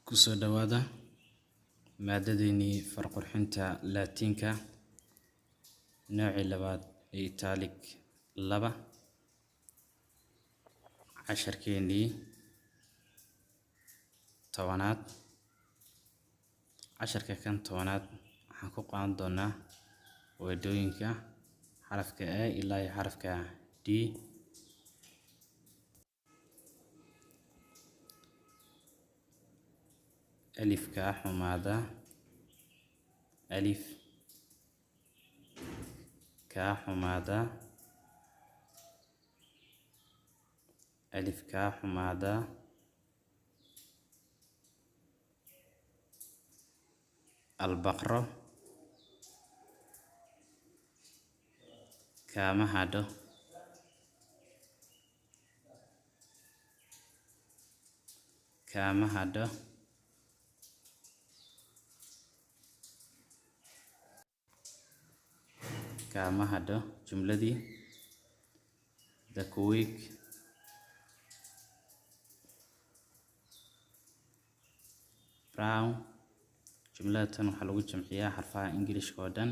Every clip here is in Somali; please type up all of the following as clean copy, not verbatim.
Kusoo dhawaada maadadeenii farqurxinta Laatiinka, noocii labaad ee Italic 2, casharkeenii 10aad. Casharka kan 10aad waxaan ku qaadan doonaa weedhooyinka xarafka A ilaa iyo xarafka D. Alifka xumaada, alif kaa xumaada, alif kaa xumaada, albaqro kaama hadho, kaama hadho, kaama hadho. Jumladii the quick brown. Jumlada tan waxaa lagu jamciyaa xarfaha Ingilishka oo dhan.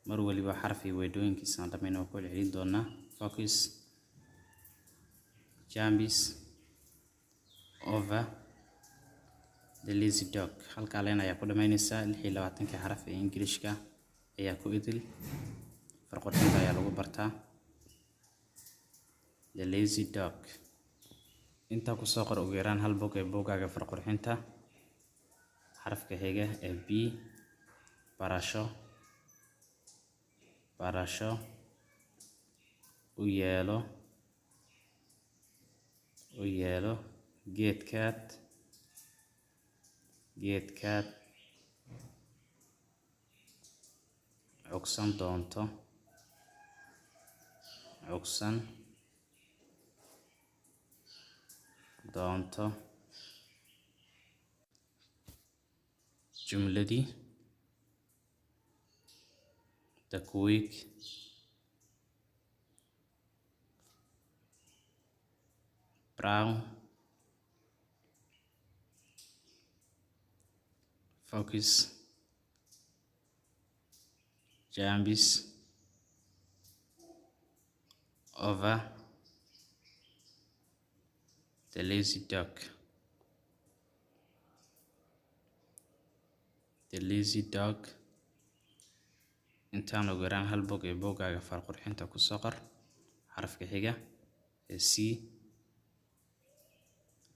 Mar waliba xaraf iyo weedhooyinkiisaan dhammayn waa ku celcelin doonaa. Focus, jambis, over, the lazy dog. Halkaa leen ayaa ku dhamaynaysaa. 26-kii xaraf ee Ingilishka ayaa ku idil, farqurxinta ayaa lagu bartaa. The lazy dog. Intaa kusoo qor ugu yaraan hal bog ee buuggaaga farqurxinta. Xarafka xiga ee B, barasho, barasho, u yeelo, u yeelo, geedkaad, geedkaad cugsan doonto, cugsan doonto. Jumladii the quick brown focus, jambis, over, the lazy dog. The lazy dog. Intaan ugu yaraan hal bog ee buuggaaga farqurxinta kusoo qor. Xarafka xiga ee C,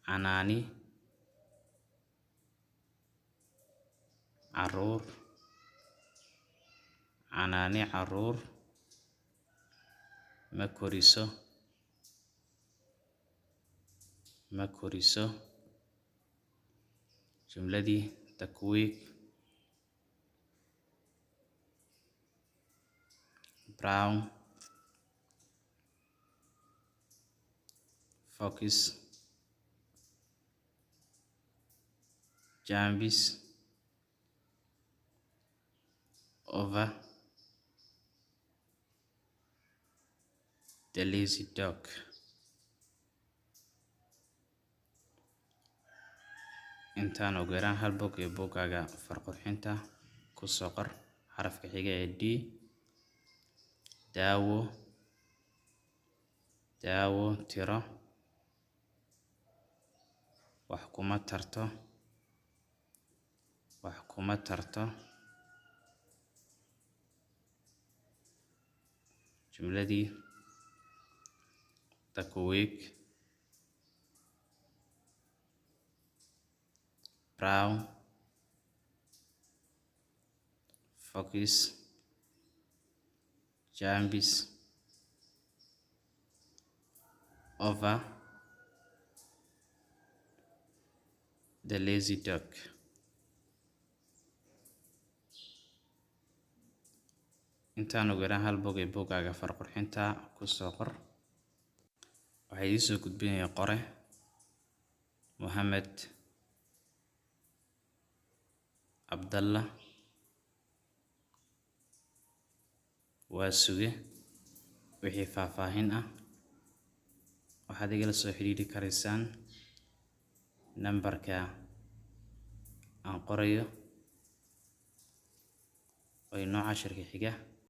canaani caruur, canaani caruur ma koriso, ma koriso. Jumladii the quick brown focus, jambis, over, the lazy dog. Intaan ugu yaraan hal bog ee buuggaaga farqurxinta kusoo qor. Xarafka xiga ee D, daawo, daawo, tiro wax kuma tarto, wax kuma tarto. Jumladii the quick brown focus, jambis, over, the lazy dog. Intaan ugu yaraan hal bog ee buuggaaga farqurxinta kusoo qor. Waxaa idiin soo gudbinaya qore Mohamed Abdallah. Waa suge. Wixii faahfaahin ah waxaad igala soo xiriiri karaysaan nambarka aan qorayo oo inoo cashirka xiga.